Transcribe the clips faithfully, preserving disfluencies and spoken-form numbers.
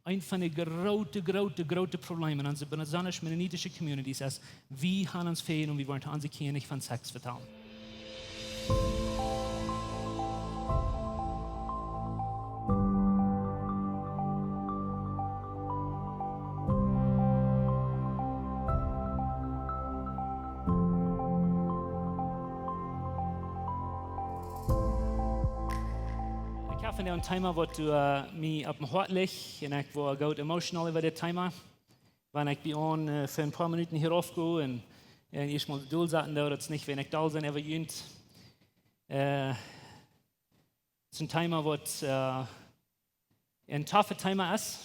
Een von de groote, groote, groote Problemen en onse besondasch mennonitische communities es, wie haben ons Fäden un wie woaren to onse Kjinja nich von Sex vetalen. Ekj hab vondoag een Thema waut, äh, mie opp em Hoat licht un ekj woa goot emotional äwa dit Thema. Wan ekj bie aun, äh, fa een poa Minuten hia rauf go un, un ieescht mol doll saten, daut es nich, wan ekj doll sie äwa junt. Äh, daut es een Thema waut, äh, een toughet Thema es,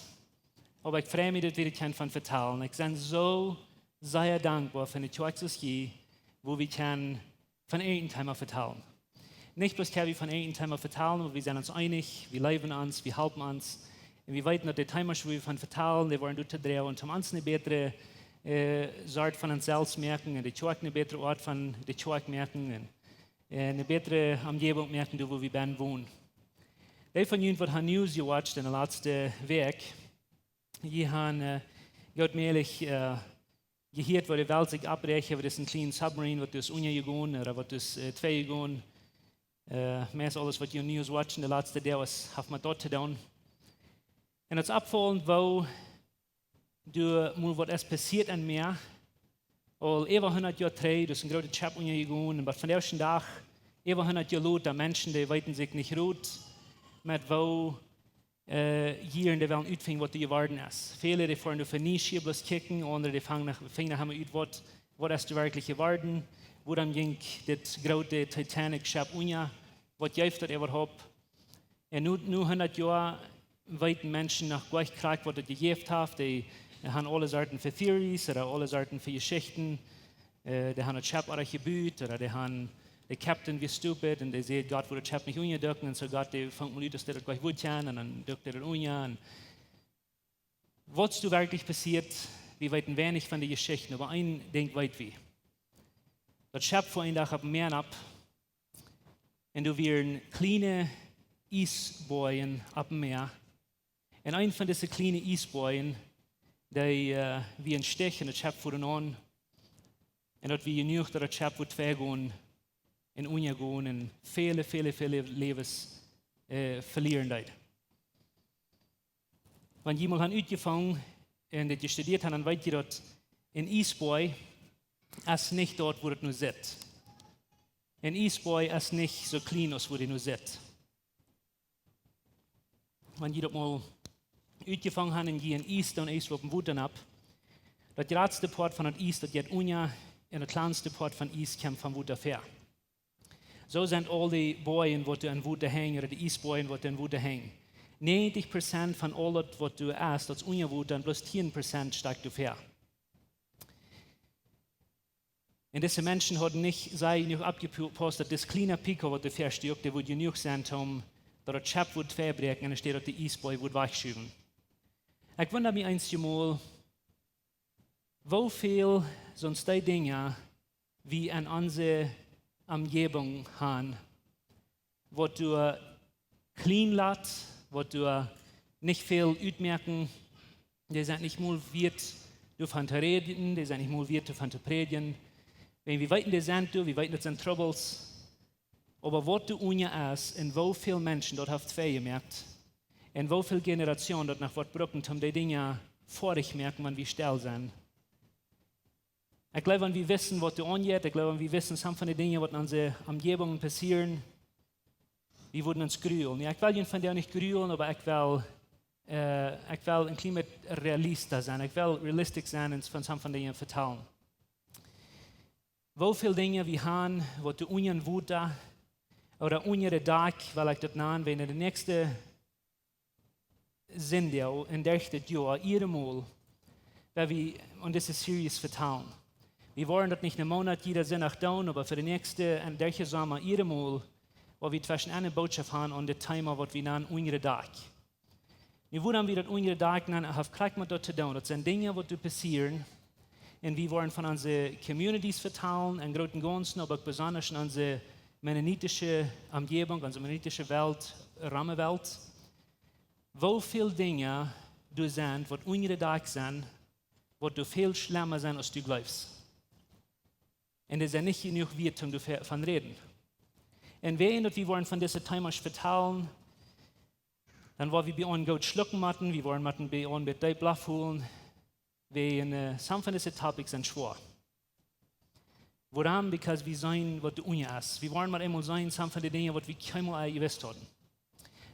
oba ekj frei mie daut wie daut kjennen von vetalen. Ekj sie soo sea dankboa fa de Kjoakj aus jie, wua wie kjennen von een Thema vetalen. Nich bloos kjenn wie von een Thema vetalen, oba wie sent ons eenich, wie leewen ons, wie halpen ons. Un wie weeten daut de Themasch wua wie von vetalen, dee woaren doatoo droagen, om ons eene bätre, äh, Sort von ons selfst moaken un de Kjoakj eene bätre Oat von de Kjoakj moaken un, äh, eene bätre Omjäwunk moaken, doa wua wie bennen wonen. Dee von junt waut haben News jewatcht enne latste Wäakj, jie haben, äh, goot mäajlich, äh, jehieet, woo de Welt sikj oprajcht, woo daut een kjliena submarine, waut es unjajegonen, ooda waut es, äh, twei jegonen. Äh, meist aules waut jie News watchen de latste Doag es, haft met daut to doonen. Un daut es oppfaulent, woo doa mol waut es passieet aum Mäa, aul äwa hundat Joa trigj, daut es een grootet Schepp unjajegonen, un waut vondoag dän Dach, äwa hundat Joa lota, Menschen, dee weeten sikj nich Rot met woo, äh, hia enne Welt utfinjen, waut doa jeworden es. Väle, dee foaren doa fa Nieschia bloos kjikjen, aundre, dee fangen no, finjen noch emma ut, waut, waut es doa werkjlich jeworden, wuarom jinkj dit groote Titanic-Schepp unja, waut jeef daut äwahaupt? Un nu, nu hundat Joa weeten Menschen noch goanich krakjt, waut daut jejäft haft. Dee, dee haben aule Sorten von Theories ooda aule Sorten von Jeschichten. Äh, dee haben daut Schepp oajch jebut, ooda dee haben, de Captain wia stupid un dee säd, Gott wudd daut Schepp nich unjadekjen, un soo Gott, dee funk mol ut, daut dee daut goanich wudd kjennen, un dan dukjt dee daut unja. Un waut doa werkjlich passieet, wie weeten weinich von de Jeschichten, oba een Dinkj weet wie. Daut Schepp foa een Dach opp em Mäa opp, un doa wieren kjliene Iesboajen opp em Mäa. Un een von dise kjliene Iesboajen, dee, äh, wia een Stich un daut Schepp foa aun. Un daut wia jenuach, daut daut Schepp wudd twei gonen un unjagonen un väle, väle, väle Läwes, äh, velieren deed. Wan jie mol haben utjefungen un dit jestudieet haben, dan weet jie daut een Iesboaj es nich doa, wua daut nu sitt. Een Iesboaj es nich soo kjlien aus wua dee nu sitt. Wan jie daut mol utjefungen haben un jie een Ies doonen, Ies opp em Wota opp, daut jratste Poat von daut Ies, daut jeit unja, un daut kjlanste Poat von Ies kjemt vom Wota väa. Soo sent aul dee Boajen, waut doa em Wota hangen, ooda dee Iesboajen, waut doa em Wota hangen. Näajentich Prozent von aulet, waut doa es, daut es unja Wota, un bloos tieen Prozent stakjt doa väa. Un dise Menschen hauden nich sea jenuach oppjepaust, daut dis kjliena Piko, waut doa väa stuak, dee wudd jenuach sennen, om daut daut Schepp wudd twei bräakjen, un enne Städ daut de Iesboaj wudd wajchschuwen. Ekj wunda mie eenjemol, woo väl soone Dinja wie en onse Omjäwunk haben, waut doa kjlien lat, waut doa nich väl utmoaken, dee sent nich mol wieet doavon to räden, dee sent nich mol wieet doavon to prädjen. Wan wie weeten, dee sent doa, wie weeten, daut sent Trubbels. Oba waut doa unja es un woo väl Menschen daut haft twei jemoakt un woo väl Generationen daut noch woat brucken, om dee Dinja foadich moaken, wan wie stell sent. Ekj jleew, wan wie wisten, waut doa aunjeit, ekj jleew, wan wie wisten, some von de Dinja, waut en onse Omjäwunk passieren, wie wudden ons grulen. Jo, ekj well junt vondoag nich grulen, oba ekj well, äh, ekj well een kjlien bät realista sennen. Ekj well realistisch sennen un von some von de Dinja vetalen. Woo väl Dinja wie haben, waut doa unja daut Wota ooda unja de Dakj, well ekj daut nanen, wan de näakjste Sindach un derch dit Joa, jieda Mol, woa wie aun dise Series vetalen. Wie woaren daut nich een Moonat jieda Sindach doonen, oba fa de näakjste un derch dän Somma jieda Mol, woa wie tweschen eene Botschaft haben aun dit Thema, waut wie nanen unja de Dakj. Nu, wuarom wie daut unja de Dakj nanen, haft krakjt met daut to doonen. Daut sent Dinja, waut doa passieren. Un wie woaren von onse Communities vetalen, em grooten Gaunzen, oba uk besonda en onse mennonitische Omjäwunk, onse mennonitische Welt, Romawelt. Woo väl Dinja doa sent, waut unja daut Dakj sent, waut doa väl schlemma sent aus du jleefst. Un dee sent nich jenuach wieet om doa von räden. Un wäajen daut wie woaren von dise Themas vetalen, dan woa wie bie ons goot schlucken motten, wie woaren motten bie ons bät deep Loft holen, wäajen, äh, some von dise topics sent schwoa. Wuarom? Because wie seenen waut doa unja es. Wie woaren mau eemol seenen some von de Dinja waut wie kjeenmol jewist hauden.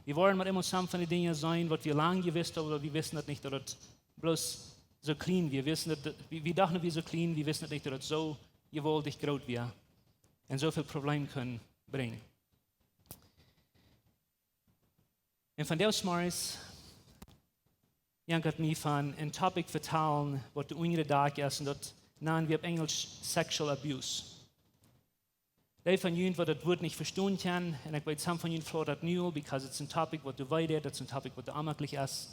Wie woaren mau eemol some von de Dinja seenen waut wie lang jewist hauden, oba wie wisten daut nich, daut daut bloos soo kjlien wia. Wie wisten daut, wie, wie dochten daut wia soo kjlien, wie wisten daut nich, daut daut soo jewaultich groot wia un soo väl Probleem kunn brinjen. Un vondoag zemorjes jankat mie von een topic vetalen waut doa unja daut Dakj es, un daut nanen wie opp Enjlisch sexual abuse. Dee von junt waut daut Wuat nich vestonen kjennen, un ekj weet, some von junt flaut daut nu aul, because it's a topic waut doa wee deit, it's a topic waut doa onjemaklich es.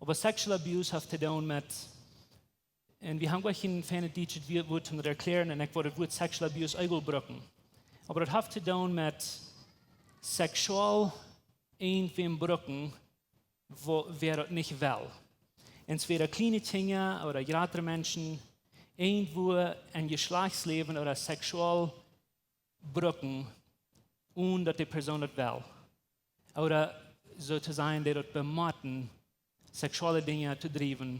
Oba sexual abuse haft to doonen met, un wie haben jlikj een feinet dietschet Wua-, Wuat om daut to erkjlären, un ekj wudd daut Wuat sexual abuse uk brucken. Oba daut haft to doonen met sexual irjentwäm brucken, wua, wäa daut nich well. Entwäda kjliene Kjinja ooda jratre Menschen, irjentwua een Jeschlajchtsläwen ooda sexual brucken, onen daut de Persoon daut well. Ooda soo to sajen, dee daut bemotten, sexuelle Dinja to driewen,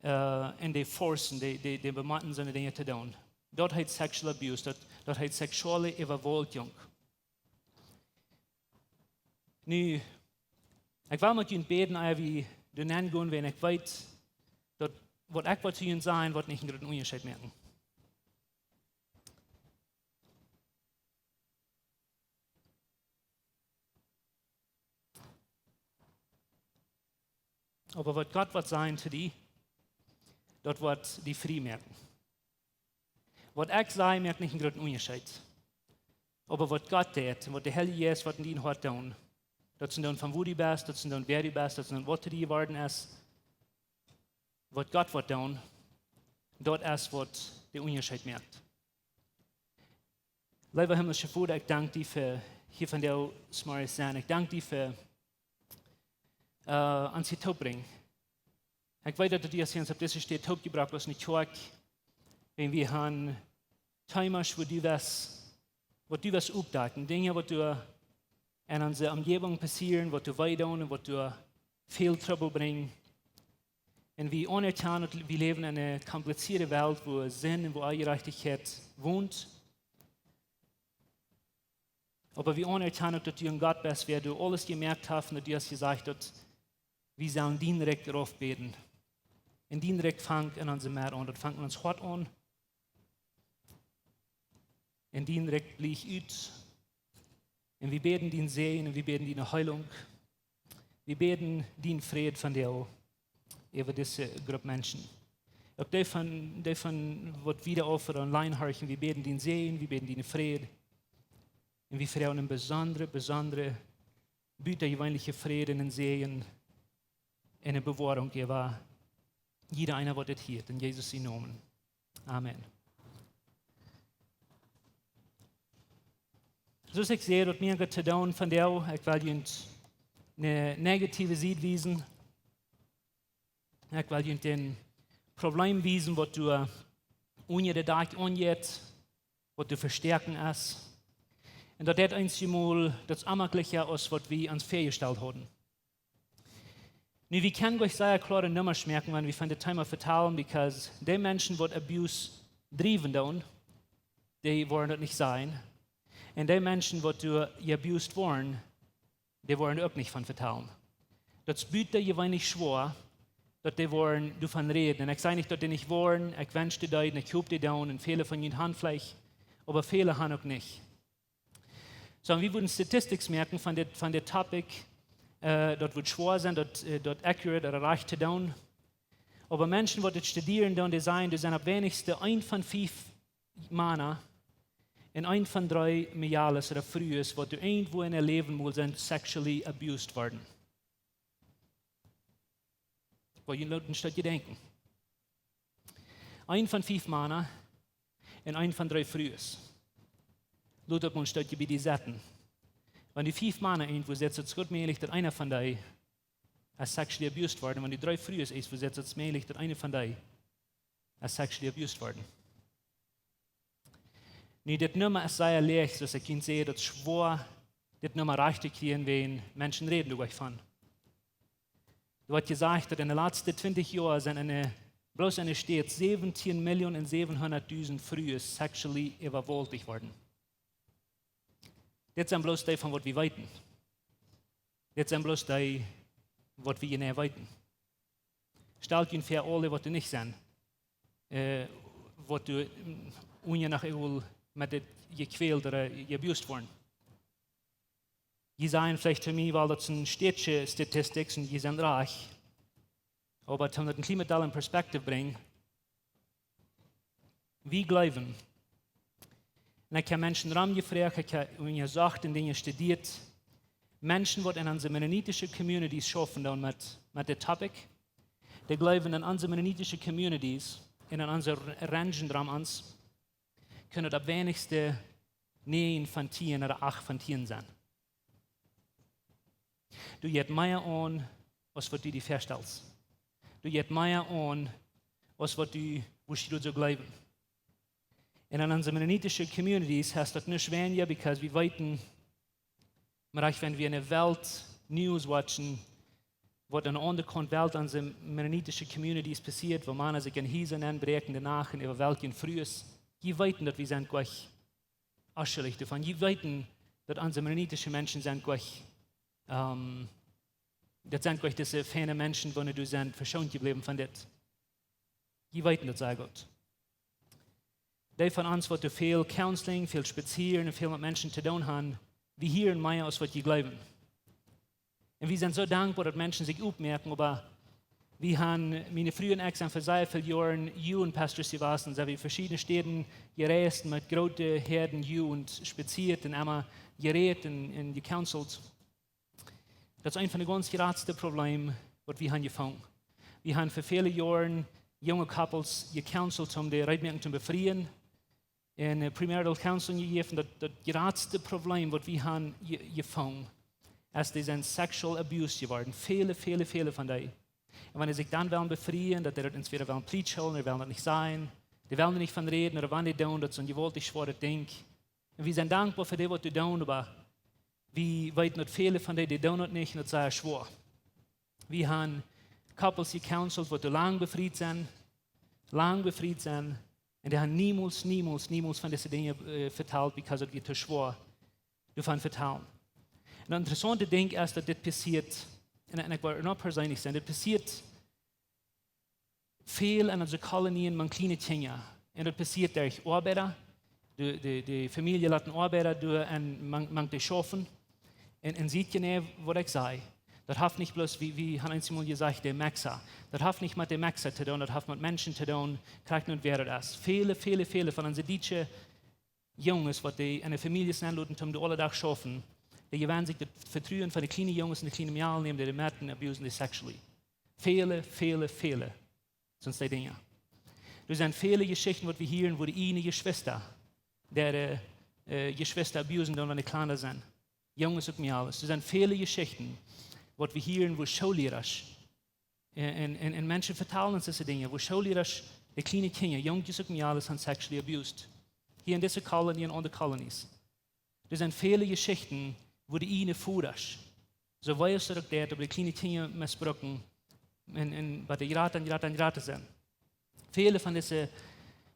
äh, un dee forcen, dee, dee, dee bemotten soone Dinja to doonen. Daut heet sexual abuse, daut, daut heet sexuelle Äwawaltjunk. Nu, ekj well met junt bäden, ea wie doa nenn gonen, wiels ekj weet, daut waut ekj woa to junt sajen, woat nich een grooten Unjascheet moaken. Oba waut Gott woat sajen to die, daut woat die frie moaken. Waut ekj saj, moakt nich een grooten Unjascheet. Oba waut Gott deit, waut de Heilje Jeist woat en dien Hoat doonen, daut es dan von wua du best, daut es dan wäa du best, daut es dan waut to die jeworden es, waut Gott woat doonen, daut es waut de Unjascheet moakt. Leewa himmlischa Voda, ekj dank die fa hia vondoag zemorjes sennen. Ekj dank die fa, äh, ons hia toop brinjen. Ekj weet daut du ons hia opp dise Städ toop jebrocht hast, nich Kjoakj, wan wie han Themas, waut du west, waut du west oppdakjen, Dinja waut doa en onse Omjäwunk passieren, waut doa wee doonen un waut doa väl Trubbel brinjen. Un wie aunerkjanen daut wie läwen en eene komplizierte Welt, wua Sind un wua Onjerajchtichkjeit wont. Oba wie aunerkjanen uk daut du een Gott best, wäa doa aules jemoakt haft, un daut du hast jesajcht daut wie sellen dien Rikj rauf bäden. Un dien Rikj fangt en onse Medd aun, daut fangt en ons Hoat aun. Un dien Rikj bleicht ut. Un wie bäden dien Säajen un wie bäden diene Heilunk. Wie bäden dien Fräd vondoag äwa dise Grupp Menschen. Uk dee von, dee von waut wieda auf ooda online horchen, wie bäden dien Säajen, wie bäden dien Fräd. Un wie froagen een besondre, besondre, butajeweenliche Fräd un een Säajen un eene Bewoarunk äwa jieda eena waut dit hieet, en Jesus sienen Nomen. Amen. Soo aus ekj säd, waut mie to doonen vondoag, ekj well junt eene negative Sied wiesen. Ekj well junt een Problem wiesen, waut doa unja daut Dakj aunjeit, waut doa to vestäakjen es. Un daut deit eenjemol, daut es onjemaklicha aus waut wie ons väajestalt hauden. Nu, wie kjennen jlikj sea kloare Nummasch moaken, wan wie von dit Thema vetalen, because dee Menschen waut abuse driewen doonen, dee woaren daut nich sajen. Un dee Menschen waut doa jeabused woaren, dee woaren uk nich von vetalen. Daut es butajeweenlich schwoa, daut dee woaren doavon räden. Un ekj saj nich daut dee nich woaren, ekj wensch dee daut, un ekj hop dee doonen, un väle von junt han veleicht, oba väle han uk nich. Soo, wie wudden statistics moaken von dit, von dit topic, äh, daut wudd schwoa sennen, daut, äh, daut accurate ooda rajcht to doonen. Oba Menschen waut dit studieren doonen, dee sajen, doa sent opp weinichste een von fief Mana un een von dree Mejales ooda Frues, waut doa irjentwua en äa Läwen mol sent sexually abused worden. Woa junt loten een Stootje denkjen. Een von fief Mana un een von dree Frues. Lot daut mol een Stootje bie die setten. Wan du fief Mana irjentwua setst, es daut goot mäajlich daut eena von dee es sexually abused worden. Wan du dree Frues hast, woo es daut mäajlich, daut eene von dee es sexually abused worden? Nu, dit Numma es sea läach, soo aus ekj junt säd, daut es schwoa, dit Numma rajcht to kjrieen, wan Menschen räden doa nich von. Doa woat jesajcht, daut en de latste twintich Joa sent en de, bloos en de States säwentieen Millionen un säwenhundatdusent Frues sexually vewaulticht worden. Dit sent bloos dee von waut wie weeten. Dit sent bloos dee, waut wie jeneiw weeten. Stalt junt väa aule, waut doa nich sent, äh, waut doa, mm, unja noch eemol met dit jekjwält ooda jeabused worden. Jie sajen veleicht to mie, well, daut sent stätsche Statistics un jie sent rajcht. Oba om daut een kjlien bät en perspective brinjen, wie jleewen, un ekj hab Menschen romjefroacht, ekj hab unjasocht un Dinja studieet, Menschen, waut en onse mennonitische communities schaufen doonen met, met dit topic, dee jleewen, en onse mennonitische communities un en onse Re-, Rangen rom ons, kjennen daut opp weinichste näajen von tieen ooda acht von tieen sennen. Doa jeit mea aun, aus waut du die väastalst. Doa jeit mea aun, aus waut du, waut du soo jleewen. Un en onse mennonitische communities es daut nich weinja, because wie weeten, mau wan wie en de Welt News watchen, waut aun de aundre Kaunt Welt en onse mennonitische communities passieet, wua Mana sikj en Hiesa nenbräakjen de Nacht un vewaultieen Frues. Jie weeten, daut wie sent nich onschuldich doavon. Jie weeten, daut onse mennonitische Menschen sent nich, ähm, daut sent nich dise feine Menschen, waut doa sent veschoont jebläwen von dit. Jie weeten daut sea goot. Dee von ons, waut doa väl Counseling, väl spazieren un väl met Menschen to doonen haben, wie hieren mea aus waut jie jleewen. Un wie sent soo dankboa, daut Menschen sikj oppmoaken, oba wie haben, miene Fru un ekj sent fa sea väl Joaren Jugendpastors jewast, sent wie veschiedne Städen jereist met groote Häaden Jugend, spazieet un emma jerät un, un jecounselt. Daut es een von de gaunz jratste Problemen, waut wie haben jefungen. Wie haben fa väle Joaren junge Couples jecounselt, om dee reed moaken to befrieen. Un, äh, premarital counseling jejäft, daut, daut jratste Problem, waut wie haben je-, jefungen, es, dee sent sexual abused jeworden. Väle, väle, väle von dee. Un wan dee sikj dan wellen befrieen, daut dee daut entwäda wellen plietscholen, dee wellen daut nich sajen, dee wellen doa nich von räden, ooda wan dee doonen, daut es een jewaultich schwoaret Dinkj. Un wie sent dankboa fa dee, waut dee doonen, oba wie weeten, daut väle von dee, dee doonen daut nich, un daut es sea schwoa. Wie haben Couples jecounselt, waut doa lang befriet sent, lang befriet sent, un dee haben niemols, niemols, niemols von dise Dinja, äh, vetalt, because daut wia too schwoa, doavon vetalen. Un daut interessaunte Dinkj es, daut dit passieet, un, un ekj well noch perseenlich sennen, dit passieet väl en onse Kolonien mank kjliene Kjinja. Un daut passieet derch Oabeida. De, de, de Famielje lat Oabeida doonen un mank, mank dee schaufen. Un, un seet jie nu, waut ekj saj? Daut haft nich bloos, wie, wie haben eemol jesajcht, de Mexa. Daut haft nich met de Mexa to doonen, daut haft met Menschen to doonen, krakjt nu wäa daut es. Väle, väle, väle von onse dietsche Junges, waut dee en de Famieljes nenloten, om dee aule Dach schaufen, dee jewennen sikj daut Vetruen von de kjliene Junges un de kjliene Mejalen, dee dee meten, abusen dee sexually. Väle, väle, väle. Sent dee Dinja. Doa sent väle Jeschichten, waut wie hieren, wua de ieejne Jeschwista, dee, äh, äh, Jeschwista abusen doonen, wan dee kjlanda sent. Junges uk Mejales. Doa sent väle Jeschichten, waut wie hieren, wua Schoollierasch, äh, un, un, un Menschen vetalen ons dise Dinja, wua Schoollierasch de kjliene Kjinja, Junkjes uk Mejales, haben sexually abused. Hia en dise Kolonie un aundre Kolonies. Doa sent väle Jeschichten, wua de ieejne Vodasch, soo wee aus daut uk deit, oba de kjliene Kjinja mesbruken un, un bie de Jrata un Jrata un Jrata sent. Väle von dise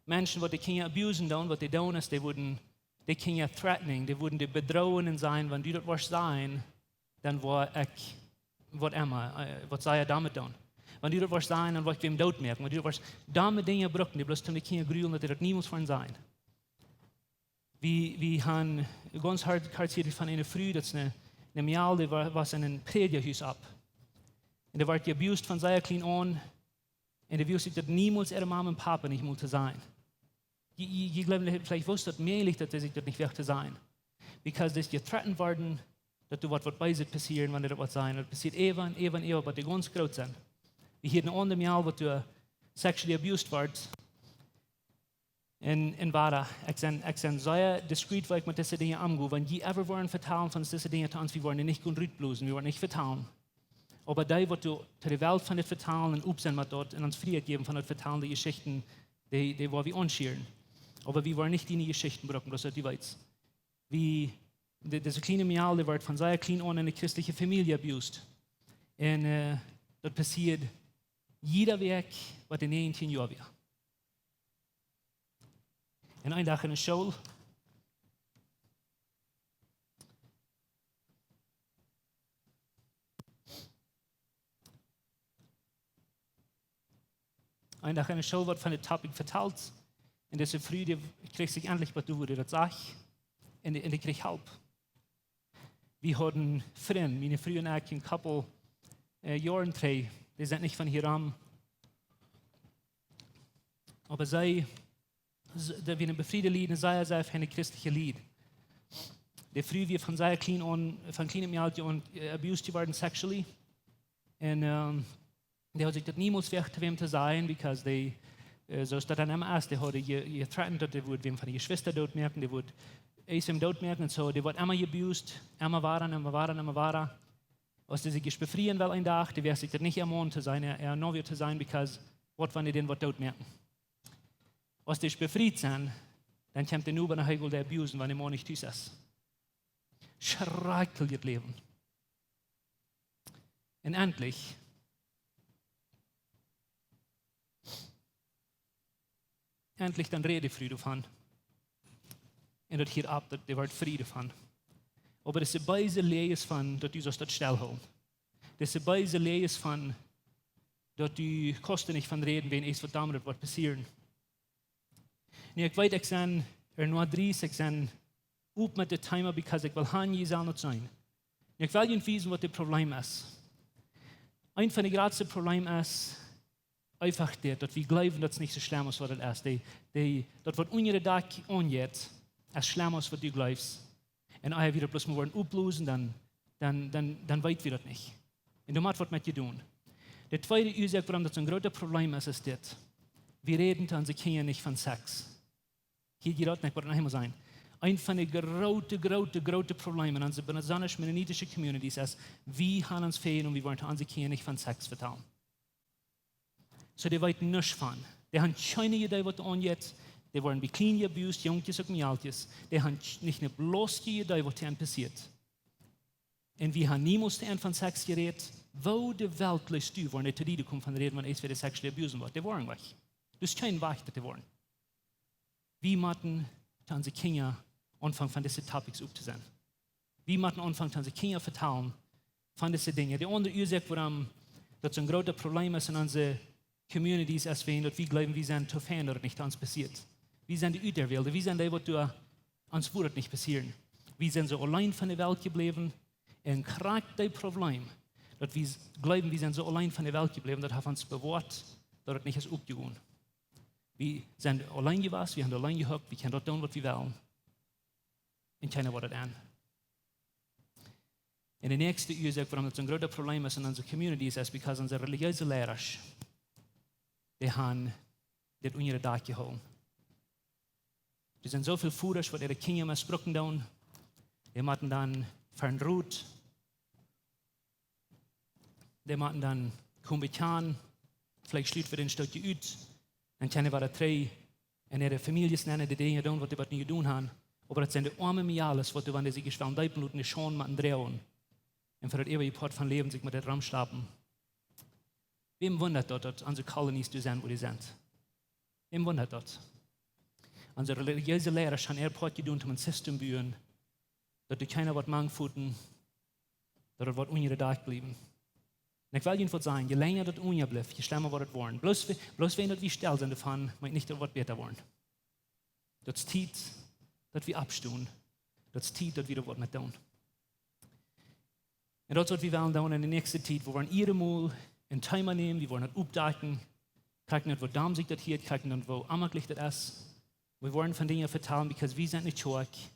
Menschen, waut de Kjinja abusen doonen, waut dee doonen, es, dee wudden de Kjinja threatening, dee wudden dee bedrohen un sajen, wan du daut woascht sajen, dan woa ekj, waut emma, äh, waut saj ekj doamet doonen? Wan du daut woascht sajen, dan woa ekj wäm dootmoaken. Wan du daut woascht, domme Dinja brucken, dee bloos toom de Kjinja grulen, daut dee daut niemols woaren sajen. Wie, wie haben gaunz hoat, hoat hia von eene Fru, daut es eene, eene Mejal, dee wa-, wia en een Prädjahus opp. Un dee wort jeabused von sea kjlien aun. Un dee wull sikj daut niemols äare Mame un Pape nich mol to sajen. Jie, jie, jie jleewen veleicht, woo es daut mäajlich, daut dee sikj daut nich woacht to sajen? Because dee es jethreatened worden, daut doa waut, waut bie sikj passieren, wan dee daut waut sajen. Daut passieet äwa un äwa un äwa, waut dee gaunz groot sent. Wie hieren eene aundre Mejal, waut doa sexually abused wort. Un, un wada, ekj sie, ekj sie sea discreet, woo ekj met dise Dinja omgo. Wan jie ever woaren vetalen von dise Dinja to ons, wie woaren nich gonen rutblosen, wie woaren nich vetalen. Oba dee, waut doa to de Welt von dit vetalen un op sent met daut un ons Frieheit jäwen von daut vetalen, dee Jeschichten, dee, dee woa wie aunschieren. Oba wie woaren nich diene Jeschichten brucken, bloos daut du weetst. Wie, de, dise kjliene Mejal, dee wort von sea kjlien aun en de christelje Famielje abused. Un, äh, daut passieed jieda Wäakj, waut dee näajentieen Joa wia. Un een Dach en de School, een Dach en de School wort von dit topic vetalt. Un dise Fru, dee kjrieech sikj endlich waut doa, woo dee daut sach. Un, un dee kjrieech Help. Wie hauden Frind, miene Fru un ekj, een Couple, äh, Joaren trigj. Dee sent nich von hia aun. Oba see, s-, daut wia een befriedet Lied, un sea, sea feine christelje Lied. De Fru wia von sea kjlien aun, von kjlienem Aulda aun, äh, abused jeworden sexually. Un, ähm, dee haud sikj daut niemols jewoagt, wäm to sajen, because dee, äh, soo aus daut dan emma es, dee hauden je, jethreatened, daut dee wudd wäm von de Jeschwista dootmoaken, dee wudd eent wäm dootmoaken, un soo, dee wort emma abused, emma wada, emma wada, emma wada. Aus dee sikj ieescht befrieen well een Dach, dee wull sikj daut nich emma aun to sajen, äa, äa Novio to sajen, because waut wan dee dän waut dootmoaken? Aus dee ieescht befriet sent, dan kjemt de Noba no Huus, dee abusen, wan de Maun nich tus es. Schrakjlich daut Läwen. Un endlich, endlich dan räd de Fru doavon. Un daut hieed opp, daut, dee wort frie doavon. Oba dise beese Läajes von, daut du saust daut stell hoolen. Dise beese Läajes von, daut du kaust doa nich von räden, wan eent waut doamet woat passieren. Nu, ekj weet, ekj sie ea nu drießig, ekj sie op met dit Thema, because ekj well han, jie sellen daut seenen. Nu, ekj well junt wiesen, waut daut Problem es. Eent von de jratste Problemen es eefach dit, daut wie jleewen, daut es nich soo schlemm aus waut daut es. Dee, dee, daut waut unja de Dakj aunjeit, es schlemma aus waut du jleefst. Un ea wie daut bloos mol woaren oplosen, dan, dan, dan, dan weet wie daut nich. Un doa mott waut met jedonen. De tweede Uasoak, wuarom daut soon groota Problem es, es dit. Wie räden to onse Kjinja nich von Sex. Hia jie daut nich, waut noch emma sennen. Eent von de groote, groote, groote Problemen en onse besonda mennonitische Communities es, wie han ons fäajen un wie woaren to onse Kjinja nich von Sex vetalen. Soo, dee weeten nuscht von. Dee han kjeene Iedee, waut doa aunjeit. Dee woaren bie kjlien jeabused, Junkjes uk Mejalkjes. Dee han nich ne bloos Iedee, waut doa passieet. Un wie han niemols to an von Sex jerät. Woo de Welt leet die, woaren dee to die komen von räden, wan eena wäa sexually abusen woat. Dee woaren wajch. Daut es kjeen Wajch, daut dee woaren. Wie motten to onse Kjinja aunfangen, von dise Topics op to sennen. Wie motten aunfangen, to onse Kjinja vetalen von dise Dinja. De aundre Uasoak, wuarom daut soon groota Problem es en onse Communities, es wan daut wie jleewen, wie sent too fein, daut daut nich to ons passieet. Wie sent de Uterwälde, wie sent dee, waut doa, ons woat daut nich passieren. Wie sent soo auleen von de Welt jebläwen. Un krakjt daut Problem, daut wie s-, jleewen, wie sent soo auleen von de Welt jebläwen, daut haft ons bewoat, daut daut nich es opjegonen. Wie sent auleen jewast, wie han auleen jehukt, wie kjennen daut doonen, waut wie wellen. Un kjeena woat daut aun. Un de näakjste Uasoak, wuarom daut soon groota Problem es en onse Communities, es because onse relijeese Leidasch, dee han dit unja de Dakj jehoolen. Doa sent soo väl Vodasch, waut äare Kjinja mesbruken doonen. Dee motten dan fa een Rot. Dee motten dan komen bekjanen. Veleicht schlut wie dän Stootje ut. Dan kjennen wie daut trigj en äare Famieljes nämen, de Dinja doonen, waut dee waut nich jedonen han. Oba daut sent de oame Mejalkjes, waut doa, wan dee sikj ieescht wellen deepen loten, de Schaund motten droagen. Un fa daut eewje Poat von Läwen sikj met daut romschlapen. Wäm wundat daut, daut onse Colonies doa sent, wua dee sent? Wäm wundat daut? Onse relijeese Leidasch han äa Poat jedonen, om een System buen, daut doa kjeena woat mank foten, daut daut woat unja de Dakj bliewen. Un ekj well junt waut sajen, je lenja daut unja blift, je schlemma woat daut woaren. Bloos we-, bloos wan daut wie stell sent doavon, meent nich, daut woat bäta woaren. Daut es Tiet, daut wie oppstonen. Daut es Tiet, daut wie doa waut met doonen. Un daut es, waut wie wellen doonen en de näakjste Tiet. Wie woaren jiedet Mol een Thema nämen, wie woaren daut opdakjen. Kjikjen, waut doa sikj daut hieet, kjikjen, woo onjemakjlich daut es. Wie woaren von Dinja vetalen, because wie sent nich Kjoakj,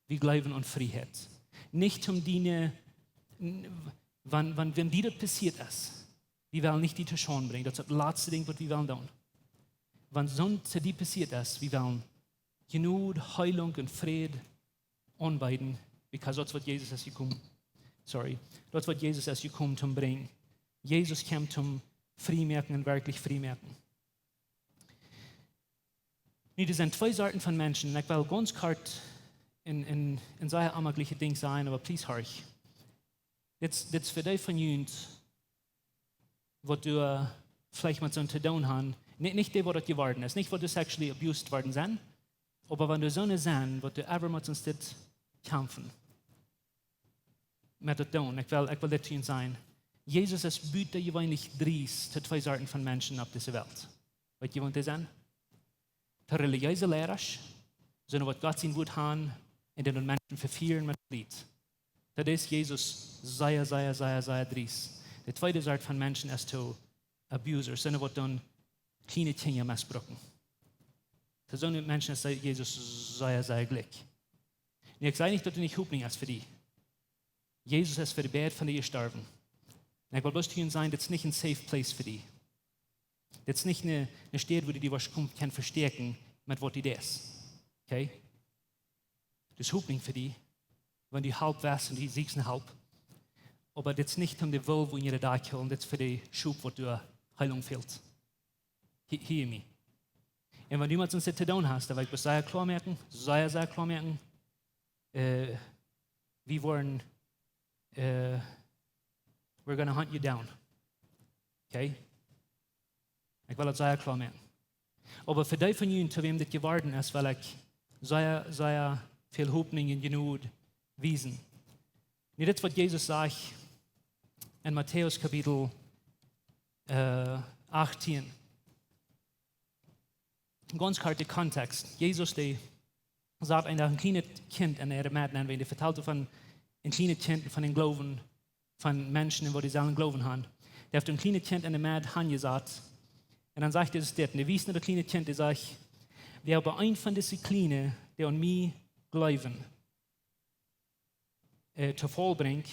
wie jleewen aun Frieheit. Nich om diene, n-, wan, wan, wan die daut passieet es, wie wellen nich die to Schaund brinjen. Daut es daut latste Dinkj, waut wie wellen doonen. Wan soont to die passieet es, wie wellen Jnod, Heilunk un Fräd aunbeeden, because daut es, waut Jesus es jekomen, sorry, daut es, waut Jesus es jekomen to brinjen. Jesus kjemt om frie moaken un werkjlich frie moaken. Nu, doa sent twee Sorten von Menschen. Ekj well gaunz kort en, en, en sea onjemajliche Dinj sajen, oba please horch. Dit, dit es fa dee von junt, waut doa veleicht met soon to doonen haben. Nich, nich dee, waut daut jeworden es. Nich, waut doa sexually abused worden sent. Oba wan doa soone sent, waut doa ever met soont kjamfen. Met daut doonen. Ekj well, ekj well dit to junt sajen. Jesus es butajeweenlich driest to twee Sorten von Menschen opp dise Welt. Weet jie, waut dee sent? To relijeese Lierasch, soone, waut Gott sien Wuat haben un dee Menschen vefieren met Lied. Daut es Jesus sea, sea, sea, sea driest. De tweede Sort von Menschen es to abusers, soone, waut dan kjliene Kjinja mesbrucken. To soone Menschen es Jesus sea, sea jlikj. Nu, ekj saj nich, daut doa nich Hopninj es fa die. Jesus es fa de beid von dee jestorwen. Un ekj well bloos to junt sajen, dit es nich een safe place fa die. Dit es nich eene, eene Städ, wua du die woascht kjennen vestäakjen met waut du deist. Okay? Dit es Hopninj fa die, wan du Help west un du sieekjst no Help. Oba dit es nich om de Wulf unja de Dakj to hoolen, dit es fa de Schop, waut doa Heilunk fält. Hia, hia mie. Un wan du met soont to doonen hast, dan well ekj bloos sea kloa moaken, sea, sea kloa moaken, äh, wie woaren, äh, we're gonna hunt you down. Okay? Ekj well daut sea kloa moaken. Oba fa dee von junt, to wäm dit jeworden es, well ekj sea, sea väl Hopninj un Jnod wiesen. Nu, dit es, waut Jesus sajcht en Matäus Kapitel, äh, achtieen. Gaunz kort de Kontext. Jesus, dee saut een Dach een kjlienet Kjint en äare Med, un wan dee vetalt von een kjlienet Kjint, von dän Gloowen von Menschen un waut dee sellen Gloowen haben. Dee haft een kjlienet Kjint en de Med hanjesat. Un dan sajcht Jesus dit, un dee wiest no daut kjliene Kjint, dee sajcht: "Wäa oba een von dise Kjliene, dee aun mie jleewen, äh, to Faul brinjt,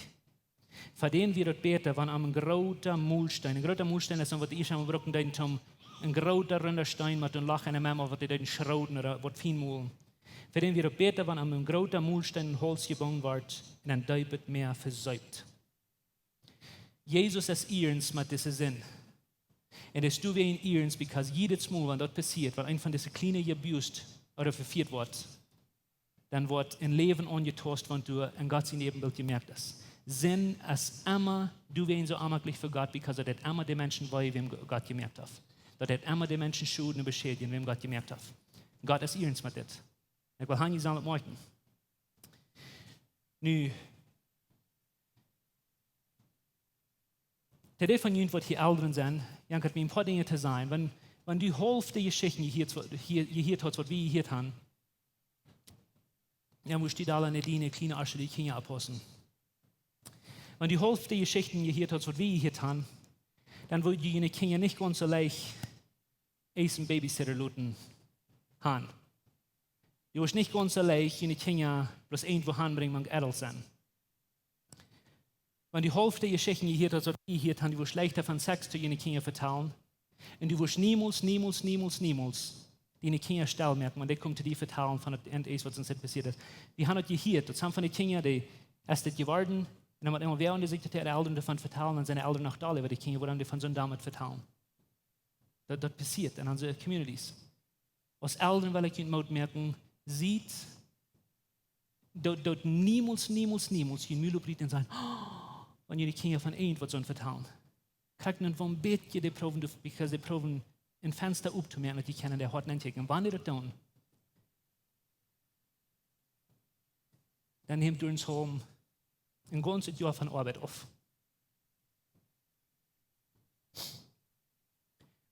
fa dän wia daut bäta, wan am een groota Molsteen", een groota Molsteen es dan, waut de Israeliten bruckten, dee toom een groota runda Steen met een Loch en am, ooda waut dee deeden schroden ooda waut fien molen. "Fa dän wia daut bäta, wan am een groota Molsteen em Hauls jebungen wort un en deepet Mäa veseept." Jesus es iernst met dise Sind. Un es du wea iernst, because jiedet Mol, wan daut passieet, wan een von dise Kjliene abused ooda vefieet woat, dan woat een Läwen aunjetost, waut doa en Gott sien Äbenbilt jemoakt es. Sind es emma, du wea soo onjemajlich fa Gott, because daut deit emma de Menschen wee, wäm Go-, Gott jemoakt haft. Daut deit emma de Menschen schoden un beschädjen, wäm Gott jemoakt haft. Gott es iernst met dit. Ekj well han, jie sellen daut moakjen. Nu, to dee von junt, waut hia Elren sent, jankat mie een poa Dinja to sajen. Wan, wan du haulf de Jeschichten jehieet, jehieet hast, waut wie jehieet haben, dan motst du aul aun diene kjliene Osch, diene Kjinja oppaussen. Wan du haulf de Jeschichten jehieet hast, waut wie jehieet haben, dan wudd jie june Kjinja nich gaunz soo leicht eenen Babysitter loten han. Du wurscht nich gaunz soo leicht june Kjinja bloos irjentwua hanbrinjen, mank Edels sennen. Wan du haulf de Jeschichten jehieet hast, waut wie jehieet haben, du wurscht leichta von Sex to june Kjinja vetalen. Un du wurscht niemols, niemols, niemols, niemols diene Kjinja stell moaken, wan dee komen to die vetalen von daut Enj, waut ons dit passieet es. Wie haben daut jehieet, daut sent von de Kjinja, dee es dit jeworden, un dan mott emma wäa aun de Sied äare Elren doavon vetalen, dan sent de Elren noch doll äwa de Kjinja, wuarom dee von soon Doamet vetalen. Daut, daut passieet en onse communities. Aus Elren well ekj junt Moot moaken, siet, daut, daut niemols, niemols, niemols jun Mul oprieten un sajen: "Oh", wan june Kjinja von irjentwaut soo vetalen. Kjikjt nu, woo een bät dee proowen, because dee proowen een Fensta optomoaken, daut dee kjennen en äa Hoat nenkjikjen. Wan dee daut doonen, dan nemt doa ons Home een gaunzet Joa von Oabeit auf.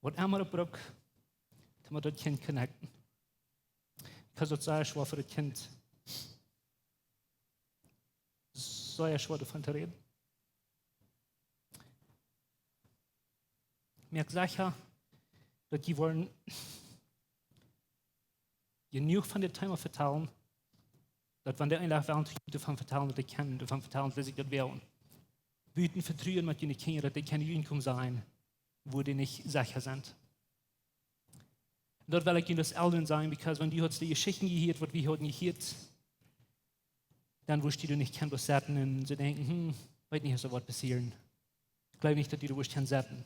Waut emma daut brukt, dan mott daut Kjint connecten. Because daut es sea schwoa fa daut Kjint, sea schwoa doavon to räden. Moakt secha, daut jie woaren jenuach von dit Thema vetalen, daut wan dee een Dach wellen doavon vetalen, daut dee kjennen doavon vetalen, daut see daut wellen. Buten Vetruen met june Kjinja, daut dee kjennen hia komen sennen, wua dee nich secha sent. Daut well ekj junt aus Elren sajen, because wan du hast de Jeschichten jehieet, waut wie hauden jehieet, dan wurscht du nich kjennen bloos sitten un soo denkjen: "Hm, weet nich, aus daut woat passieren." Ekj jleew nich, daut du doa wurscht kjennen setten.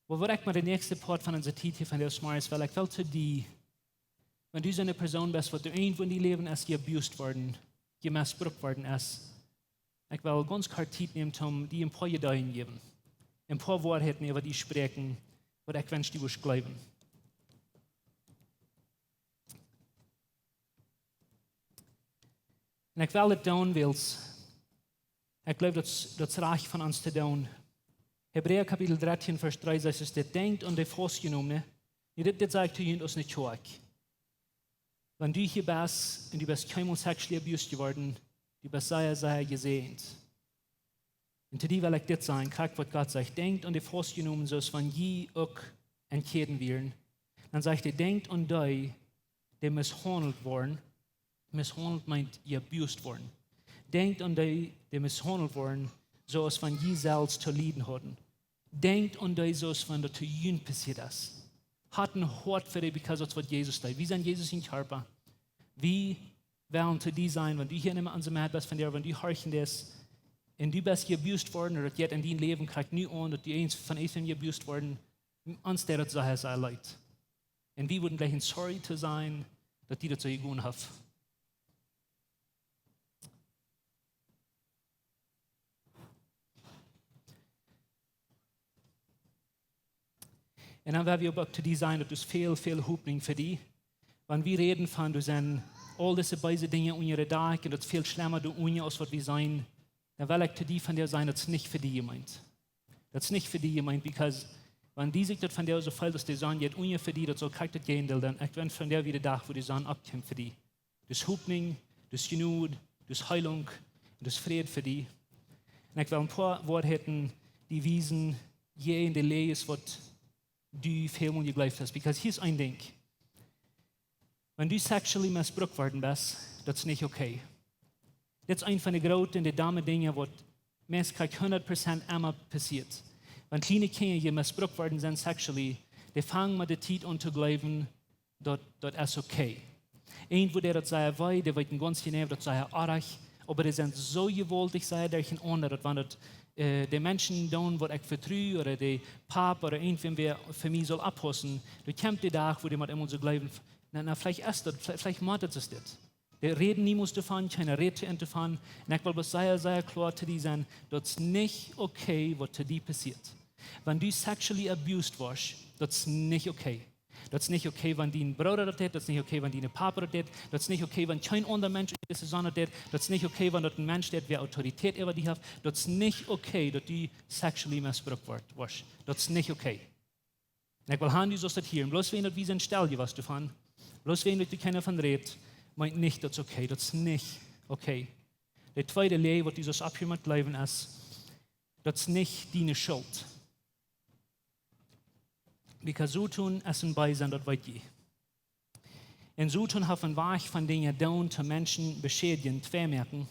Oba waut ekj mau de näakjste Poat von onse Tiet hia vondoag es, well ekj well to die, wan du soone Persoon best, waut doa irjentwua en dien Läwen es jeabused worden, jemessbrukt worden es, ekj well gaunz kort Tiet nämen, om die een poa Jedanken jäwen, een poa Woarheiten äwa die spräakjen, waut ekj wensch, du wurscht jleewen. Un ekj well daut doonen, wiels ekj jleew, daut, daut es rajcht von ons to doonen. Hebräa Kapitel dartieen, Varsch dree sajcht: "Dit denkjt aun de Faustjenomne." Nu, dit, dit saj ekj to junt aus eene Kjoakj. Wan du hia best un du best kjeenmol sexually abused jeworden, du best sea, sea jesäajent. Un to die well ekj dit sajen, krakjt waut Gott sajcht: "Denkjt aun de Faustjenomne, soo aus wan jie uk en Kjäden wieren." Dan sajcht hee: "Denkjt aun dee, dee misshaundelt worden." Misshaundelt meent jeabused worden. "Denkjt aun dee, dee misshaundelt worden, soo aus wan jie selfst to lieden hauden. Denkjt aun dee, soo aus wan daut to junt passieet es." Hat een Hoat fa dee, because daut es waut Jesus deed. Wie sent Jesus sien Kjarpa. Wie wellen to die sennen, wan du hia en onse Medd best vondoag, wan du horchen deist, un du best jeabused worden, ooda daut jeit en dien Läwen krakjt nu aun, daut du eens von eent jeabused worden, ons deit daut sea, sea leet. Un wie wudden jlikjen sorry to sennen, daut die daut soo jegonen haft. Un dan well wie uk to die sajen, daut es väl, väl Hopninj fa die. Wan wie räden von, doa sent aul dise beese Dinja unja de Dakj un daut es väl schlemma doa unja aus waut wie seenen, dan well ekj to die vondoag sajen, daut es nich fa die jemeent. Daut es nich fa die jemeent, because wan die sikj daut vondoag soo feelt, aus de Sonn jeit unja fa die, daut saul krakjt daut Jäajendeel sennen. Ekj wensch vondoag wia de Dach, wua de Sonn oppkjemt fa die. Daut es Hopninj, daut es Jnod, daut es Heilunk, daut es Fräd fa die. Un ekj well een poa Woarheiten die wiesen, jäajen de Läajes, waut du väl mol jejleeft hast. Because hia es een Dinkj. Wan du sexually missbrukt worden best, daut es nich okay. Dit es eent von de groote un de domme Dinja, waut meist krakjt hundat Prozent emma passieet. Wan kjliene Kjinja jemissbrukt worden sent sexually, dee fangen met de Tiet aun to jleewen, daut, daut es okay. Irjentwua deit daut sea wee, dee weeten gaunz jeneiw, daut es sea oajch, oba dee sent soo jewaultich, sea derchenaunda, daut wan daut, äh, de Menschen doonen, waut ekj vetru, ooda de Pap, ooda irjentwäa, wäa fa mie saul oppaussen, doa kjemt de Dach, wua dee met eemol soo jleewen, na, na, veleicht es daut, veleicht, veleicht mott daut es dit. Dee räden niemols doavon, kjeena rät to an doavon. Un ekj well bloos sea, sea kloa to die sennen, daut es nich okay, waut to die passieet. Wan du sexually abused woascht, daut es nich okay. Daut es nich okay, wan dien Brooda daut deit, daut es nich okay, wan dien Papa daut deit, daut es nich okay, wan kjeen aundra Mensch en dise Sonn daut deit, daut es nich okay, wan daut een Mensch deit, wäa Autoritäet äwa die haft, daut es nich okay, daut du sexually missbrukt woascht, woascht. Daut es nich okay. Un ekj well han, du saust daut hieren. Bloos wäajen daut wie sent stell jewast doavon, bloos wäajen daut doa kjeena von rät, meent nich, daut es okay. Daut es nich okay. De tweede Läaj, waut du saust opphieren met jleewen, es, daut es nich diene Schult. Because Soton es een Beesa, daut weet jie. Un Soton haft een Wajch von Dinja doonen, to Menschen beschädjen, twei moaken.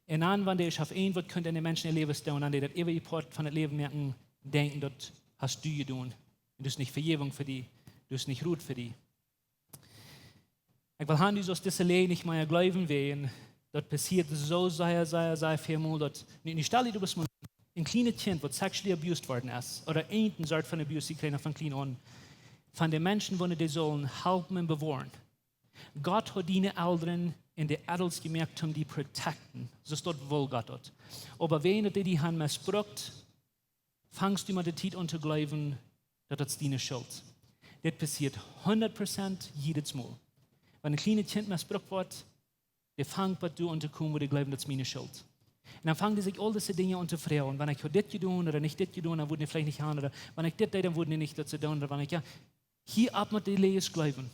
Un dan, wan dee haft irjentwaut kunt en de Menschen äa Läwen doonen, dan dee daut äwaje Poat von daut Läwen moaken, denkjen, daut hast du jedonen. Un daut es nich Vejäwunk fa die, daut es nich Rot fa die. Ekj well han, du saust dise Läaj nich mea jleewen, wäajen daut passieet soo sea, sea, sea väl mol, daut, nu, nu stal die, du best mol een kjlienet Kjint, waut sexually abused worden es, ooda eene Sort von abuse jekjräajen von kjlien aun, von de Menschen, waut dee sullen halpen un bewoaren. Gott haud diene Elren un de Elren jemoakt, om die protecten. Soo es daut woll Gott daut. Oba wäajen daut dee die han missbrukt, fangst du met de Tiet aun to jleewen, daut daut es diene Schult. Dit passieet hundat Prozent jiedet Mol. Wan een kjlienet Kjint missbrukt woat, dee fangt bie doa aun to komen, wua dee jleewen, daut es miene Schult. Un dan fangen dee sikj aul dise Dinja aun to froagen. Wan ekj haud dit jedonen ooda nich dit jedonen, dan wudden dee veleicht nich han, ooda wan ekj dit deed, dan wudden dee nich daut soo doonen, ooda wan ekj, jo, hia opp met de Läajes jleewen.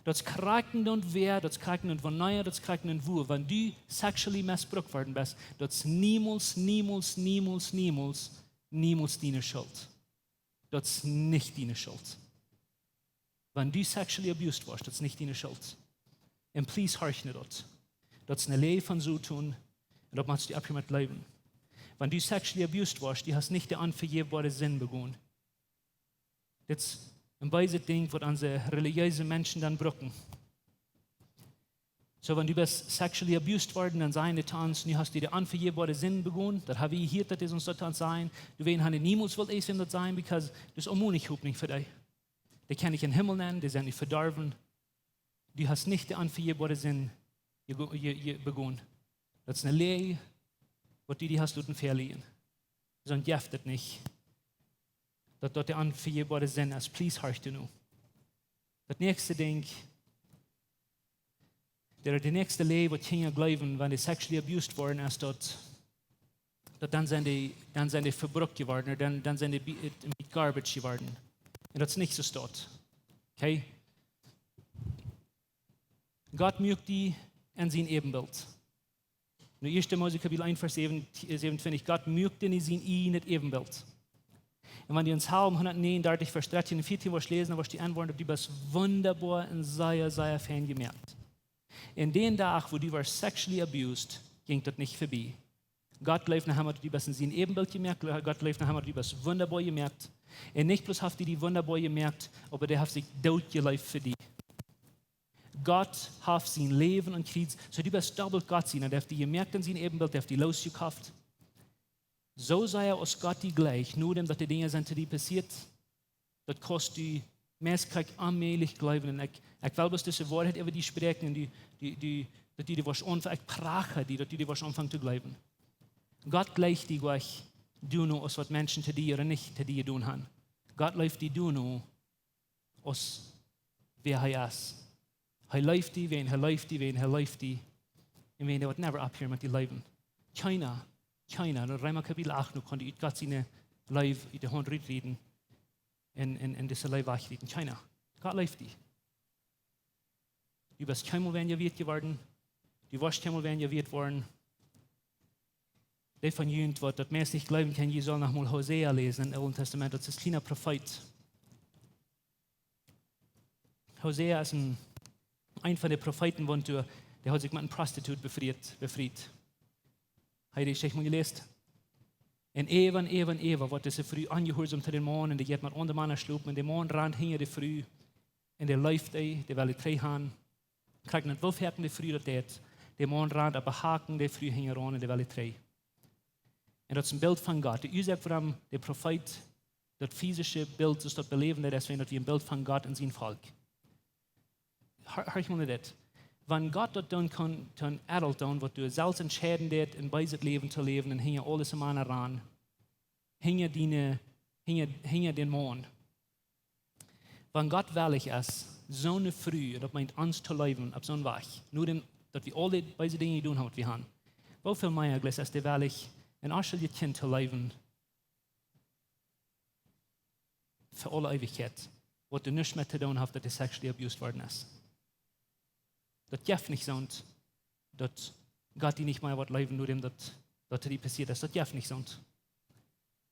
Daut es krakjt dan wäa, daut es krakjt dan wanea, daut es krakjt dan wua. Wan du sexually missbrukt worden best, daut es niemols, niemols, niemols, niemols, niemols diene Schult. Daut es nich diene Schult. Wan du sexually abused woascht, daut es nich diene Schult. Un please horch no daut. Daut es een Läaj von Soton, un daut motst du opphieren met jleewen. Wan du sexually abused woascht, du hast nich de onvejäfboare Sind begonen. Dit es een beeset Dinkj, waut onse relijeese Menschen dan brucken. So, wan du best sexually abused worden, dan sajen dee to ons: "Nu hast du de onvejäfbare Sind begonen." Daut ha wie jehieet, daut es ons daut aun sajen. Du, wie haben niemols wult ees daut sajen, because daut es onmäajlich, Hopninj fa dee. Dee kjennen nich em Himmel nenn, dee sent nu vedorwen. Du hast nich de onvejäfbare Sind je-, je-, je-, begonen. Daut es eene Läajen, waut du die hast loten veleiden. Soo jeft daut nich. Daut, daut de onvejäfbare Sind es, please, horch nu. Daut näakjste Dinkj, de, de näakjste Läajen, waut Kjinja jleewen, wan dee sexually abused worden, es daut, daut dan sent dee, dan sent dee vebrukt jeworden, dan, dan sent dee bi-, et, et garbage jeworden. Un daut es nich soo, staut. Okay? Gott muak die en sien Äwenbilt. Nu, Ieeschte Mose Kapitel eent, Varsch säwen, äh, säwenuntwintich: Gott muak die en sien ieejnet Äwenbilt. Un wan du en Psalm hundatnäajenundartich, Varsch dartieen un vieetieen woascht läsen, dan woascht du enwoaren, daut du best wundaboa un sea, sea fein jemoakt. En dän Dach, wua du woascht sexually abused, jinkj daut nich vebie. Gott jleeft noch emma, daut du best en sien Äwenbilt jemoakt. Gott jleeft noch emma, daut du best wundaboa jemoakt. Un nich bloos haft hee die wundaboa jemoakt, oba hee haft sikj doot jeleeft fa die. Gott haft sien Läwen aum Kjriez, soo du best dobbelt Gott sien. Hee haft die jemoakt en sien Äwenbilt, hee haft die losjekoft. Soo sea aus Gott die jleicht, nodäm daut de Dinja sent, dee die passieet, daut kaust du meist krakjt onmäajlich jleewen. Un ekj, ekj well bloos dise Woarheit äwa die spräakjen un du, du, du, daut du die woascht aunf-, ekj pracha die, daut du die woascht aunfangen to jleewen. Gott jleicht die nich doano aus waut Menschen to die ooda nich to die jedonen haben. Gott leeft die doano aus wäa hee es. Hee leeft die, wiels hee leeft die, wiels hee leeft die. Un wiels hee woat never oppheeren met die leewen. Kjeena, kjeena, daut Reema Kapitel acht, nu kaun die ut Gott siene Leew ut de Haunt rutrieten un, un, un dise Leew wajchrieten. Kjeena. Gott leeft die. Du best kjeenmol weinja wieet jeworden. Du woascht kjeenmol weinja wieet woaren. Dee von junt, waut daut meist nich jleewen kjennen, jie sellen noch mol Hosea läsen em Oolen Tastament, daut es een kjliena Profeet. Hosea es een, een von de Profeeten, waut doa, dee haud sikj met eene Prostitut befriet, befriet. Hab jie dee Jeschicht mol jeläsen? Un äwa, äwa, äwa woat dise Fru onjehuarsom to dän Maun un dee jeit met aundre Mana schlopen un de Maun rant hinja de Fru un dee leeft dee, dee well dee trigj han. Krakjt daut, woo foaken de Fru daut deit. De Maun rant opp de Haken, de Fru hinjaraun un dee well dee trigj. Un daut es een Bilt von Gott. De Uasoak wuarom de Profeet daut physische Bilt, soo aus daut beläwen deed, es wiels daut wia een Bilt von Gott un sien Volkj. Hor-, horch mol no dit. Wan Gott daut dan kaun, dan Adult dan, waut du selfst entscheiden deist, een beeset Läwen to läwen un hinja aule Mana ran, hinja diene, hinja, hinja dän Maun. Wan Gott wellich es, soone Fru, daut meent ons to leewen opp soon Wajch, nodäm daut wie aule beese Dinja jedonen haben, waut wie haben. Woo väl mea jlikj es dee wellich, een onschuldjet Kjint to leewen fa aule Eewichkjeit, waut doa nuscht met to doonen haft, daut dee sexually abused worden es. Daut jeft nich soont, daut Gott die nich mea woat leewen, nodäm daut, daut die passieet es. Daut jeft nich soont.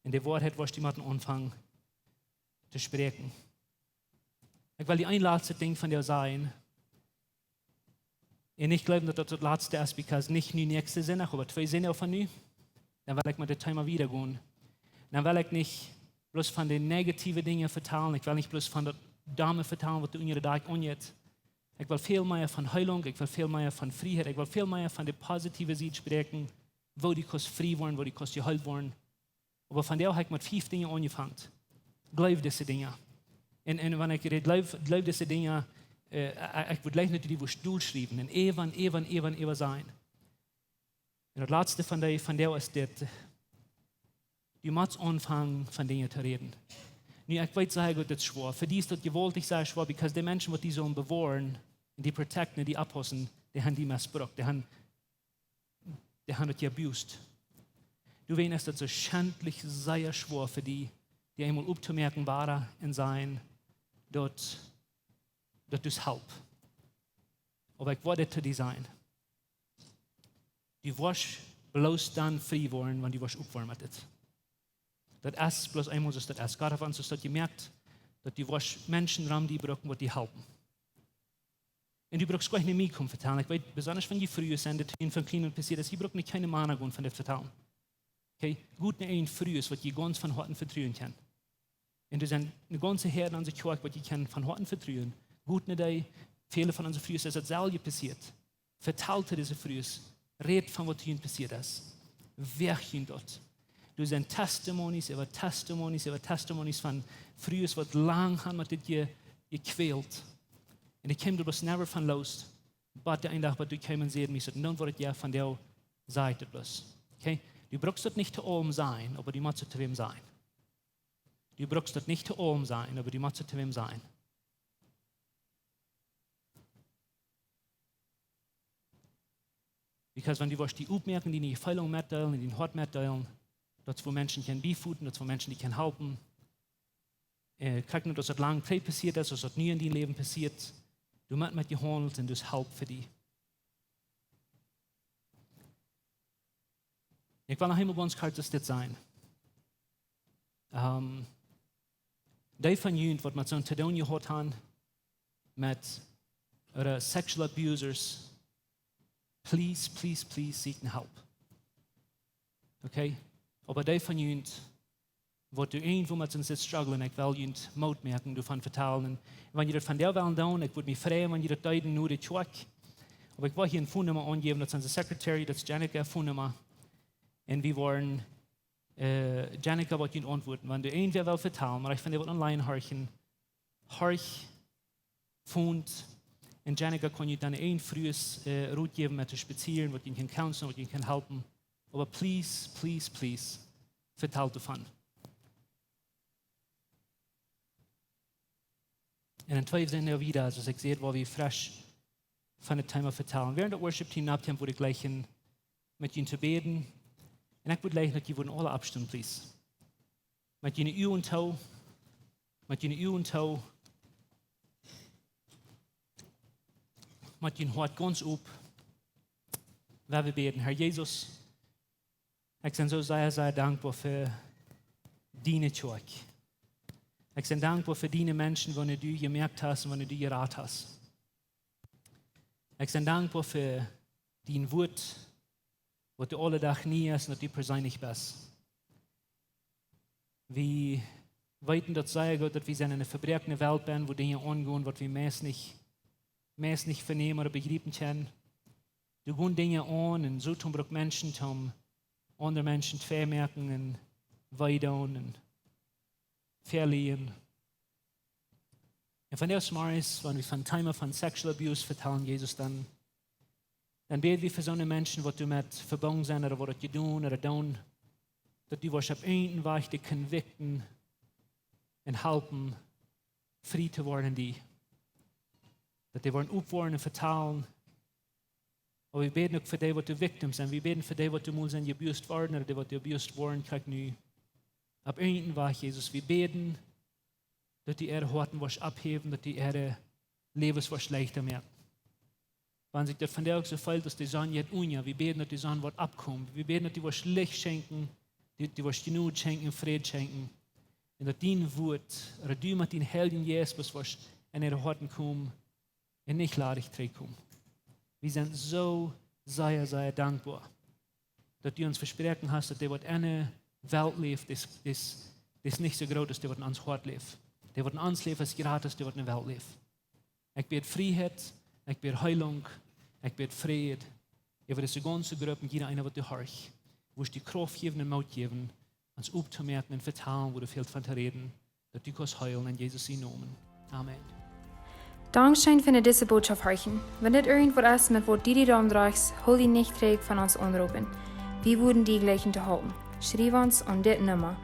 Un de Woarheit woascht du motten aunfangen to spräakjen. Ekj well die een latste Dinkj von die sajen. Un ekj jleew, daut daut daut latste es, because nich nu näakjsten Sindach, oba twee Sindach von nu, dan well ekj met dit Thema wieda gonen. Dan well ekj nich bloos von de negative Dinja vetalen, ekj well nich bloos von daut Dame vetalen, waut doa unja de Dakj aunjeit. Ekj well väl mea von Heilunk, ekj well väl mea von Frieheit, ekj well väl mea von de positive Sied spräakjen, woo du kaust frie woaren, woo du kaust jeheelt woaren. Oba vondoag hab ekj met fief Dinja aunjefongen. Jleew dise Dinja. Un, un wan ekj räd, jleew, jleew dise Dinja, äh, ekj, ekj wudd jlikj daut du die wurscht dolschriewen. Un äwa, äwa, äwa, äwa sajen. Un daut latste von dee, vondoag es dit. Du motst aunfangen von Dinja to räden. Nu, ekj weet, sea goot, dit es schwoa. Fa die es daut jewaultich sea schwoa, because de Menschen, waut die sellen bewoaren un die protecten un die oppaussen, dee haben die missbrukt, dee haben, dee haben daut jeabused. Doawäajen es daut soo schentlich sea schwoa fa die, die eemol opptomoaken, wada un sajen, daut, daut du hast Help. Oba ekj wudd dit to die sajen. Du woascht bloos dan frie woaren, wan du woascht opphieren met dit. Daut es bloos eemol soo, daut es. Gott haft ons daut jemoakt, daut du woascht Menschen rom die brucken, waut die halpen. Un du brukst goanich no mie komen vetalen. Ekj weet, besonda wan jie Frues sent, daut jie von kjlien aun passieet es, jie brucken nich no kjeene Mana gonen von dit vetalen. Okay? Goot no eene Fru es, waut jie gaunz von Hoaten vetruen kjennen. Un doa sent eene gaunze Häad aun onse Kjoakj, waut jie kjennen von Hoaten vetruen. Goot no dee, väle von onse Frues es daut selwje passieet. Vetalt to dise Frues, rät von waut hia passieet es. Wäa hia daut? Doa sent Testimonies äwa Testimonies äwa Testimonies von Frues waut lang han met dit je-, jekwält. Un dee kjeemen doa bloos never von loos. Bat de een Dach, bat doa kjeemen un säden, mie es daut, nu woat et jo von dee Sied daut bloos. Okay? Du brukst daut nich to aulem sajen, oba du motst daut to wäm sajen. Du brukst daut nich to aulem sajen, oba du motst daut to wäm sajen. Because wan du woascht die oppmoaken, diene Jefeelunk metdeelen, dien Hoat metdeelen, daut es wua Menschen kjennen biefoten, daut es wua Menschen die kjennen halpen. Äh, kjikj nu, daut daut lang trigj passieet es, aus daut nu en dien Läwen passieet. Du motst met jehaundelt un du hast Help fa die. Ekj well noch eemol gaunz kort dit sajen. Ähm, dee von junt waut met soon to doonen jehaut han, met, ooda sexual abusers, please, please, please seek Help. Okay? Oba dee von junt waut doa irjentwoo met sent strugglen, ekj well junt Moot moaken, doavon vetalen. Un wan jie daut vondoag wellen doonen, ekj wudd mie freien, wan jie daut deeden no de Kjoakj. Oba ekj well hia een Phone Numma aunjäwen, daut es onse Secretary, daut es Janica äa Phone Numma. Un wie woaren, äh, Janica woat junt auntwuaden. Wan doa irjentwäa well vetalen, mau ekj von dee waut online horchen, horch, phone. Un Janica kaun junt dan een Frues, äh, Rot jäwen met to spazieren, waut junt kaun counselen, waut junt kaun halpen. Oba please, please, please, vetalt doavon. Un en twee Sennen wieda, aus ekj säd, woa wie fresch von daut Thema vetalen. Wäarent daut Worship Team nopp kjemt, wudd ekj jlikj met junt to bäden. Un ekj wudd jlikj daut jie wudden aule oppstonen, please. Met june Uagen too, met june Uagen too, met jun Hoat gaunz op. Woa wie bäden. Herr Jesus, ekj sie soo sea, sea dankboa fa diene Kjoakj. Ekj sie dankboa fa diene Menschen, waut du jemoakt hast un waut du jerat hast. Ekj sie dankboa fa dien Wuat, waut du aule Dach nie hast un daut du perseenlich best. Wie weeten daut sea goot, daut wie sent en eene vebroakne Welt benn, wua Dinja aungonen, waut wie meist nich, meist nich vernämen ooda bejriepen kjennen. Doa gonen Dinja aun un soo toom brukt Menschen toom aundre Menschen twei moaken un wee doonen un veleajen. Un vondoag zemorjes, wan wie von Thema von sexual abuse vetalen, Jesus, dan, dan bäd wie fa soone Menschen, waut doamet vebungen sent ooda waut daut jedonen ooda doonen, daut du woascht opp eenen Wajch dee convicten un halpen frie to woaren, dee, daut dee woaren oppwoaren un vetalen. Oba wie bäden uk fa dee, waut de victims sent. Wie bäden fa dee, waut doa mol sent jeabused worden ooda dee, waut jeabused woaren, krakjt nu. Opp eenen Wajch, Jesus, wie bäden, daut du äare Hoaten woascht opphäwen, daut du äare Läwes woascht leichta moaken. Wan sikj daut vondoag soo felt, aus de Sonn jeit unja, wie bäden, daut de Sonn woat oppkomen. Wie bäden, daut du woascht Licht schenkjen, du, du woascht Jnod schenkjen, Fräd schenkjen. Un daut dien Wuat, ooda du met dän Heiljen Jeist woascht en äare Hoaten komen un nich ladich trigjkomen. Wie sent soo sea, sea dankboa, daut du ons vesproaken hast, daut dee, waut en de Welt läft, es, es, es nich soo groot aus dee, waut en ons Hoat läft. Dee, waut en ons läft, es jrata aus dee, waut en de Welt läft. Ekj bäd Frieheit, ekj bäd Heilunk, ekj bäd Fräd äwa dise gaunze Grupp un jieda eena, waut doa horcht. Woascht du Krauft jäwen un Moot jäwen, ons opptomoaken un vetalen, wua du väl von to räden, daut du kaust heelen, en Jesus sienen Nomen. Amen. Dankscheen fa dise Botschaft horchen. Wan dit irjentwaut es, met waut du die doarom droagst, hool die nich trigj von ons aunroopen. Wie wudden die jlikjen to halpen. Schriew ons aun dit Numma: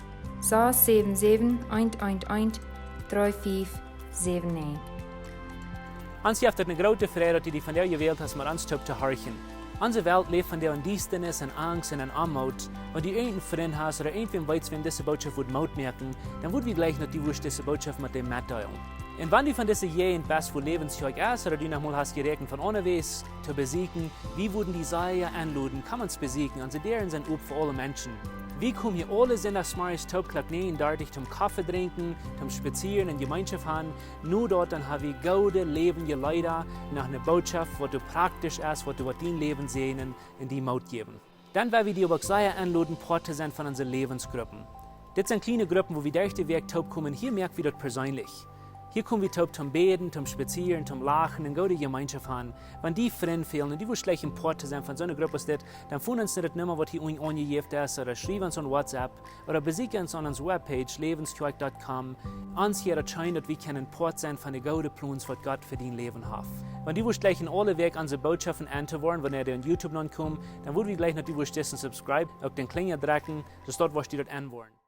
sas säwen säwen, eent eent eent, dree fief säwen näajen. Ons jeft et eene groote Freid, daut du die vondoag jewält hast, met ons toop to horchen. Onse Welt läft vondoag en Diestanis, en Angst un en Oamoot. Wan du irjent een Frint hast ooda irjentwäm weetst, wäm dise Botschaft wudd Moot moaken, dan wudd wie jleichen, daut du wurscht dise Botschaft met däm metdeelen. Un wan du von dise Jäajent best, wua Läwens Kjoakj es, ooda du noch mol hast jeräakjent von aundawäajes to besieekjen, wie wudden die sea enloden, komm ons besieekjen. Onse Däaren sent op fa aule Menschen. Wie komen hia aule Sindach zemorjes toop, Klock näajen dartich, toom Koffe drinkjen, toom spazieren un Jemeenschoft han. No daut dan ha wie goode läwendje Leeda, noch eene Botschaft, waut doa praktisch es, waut doa woat dien Läwen säajnen un die Moot jäwen. Dan well wie die uk sea enloden, Poat to sennen von onse Läwensgruppen. Dit sent kjliene Gruppen, wua wie derch de Wäakj toop komen. Hia moak wie daut perseenlich. Hia komen wie toop toom bäden, toom spazieren, toom lachen un goode Jemeenschoft han. Wan die Frind fälen un du wurscht jleichen Poat to sennen von soone Grupp aus dit, dan foon ons no de Numma waut hia unjen aunjejäft es, ooda schriew ons aun WhatsApp, ooda besieekj ons aun onse Webpage lebenskjoakj dot com. Ons hia daut scheen daut wie kjennen Poat sennen von de goode Plons waut Gott fa dien Läwen haft. Wan du wurscht jleichen aule Wäakj onse Bootschoften auntohieren, wanea dee aun YouTube nopp komen, dan wudd wie jleichen daut du wurscht dissen subscribe, uk dän Kjlinja drekjen, soo daut wurscht du daut enwoaren.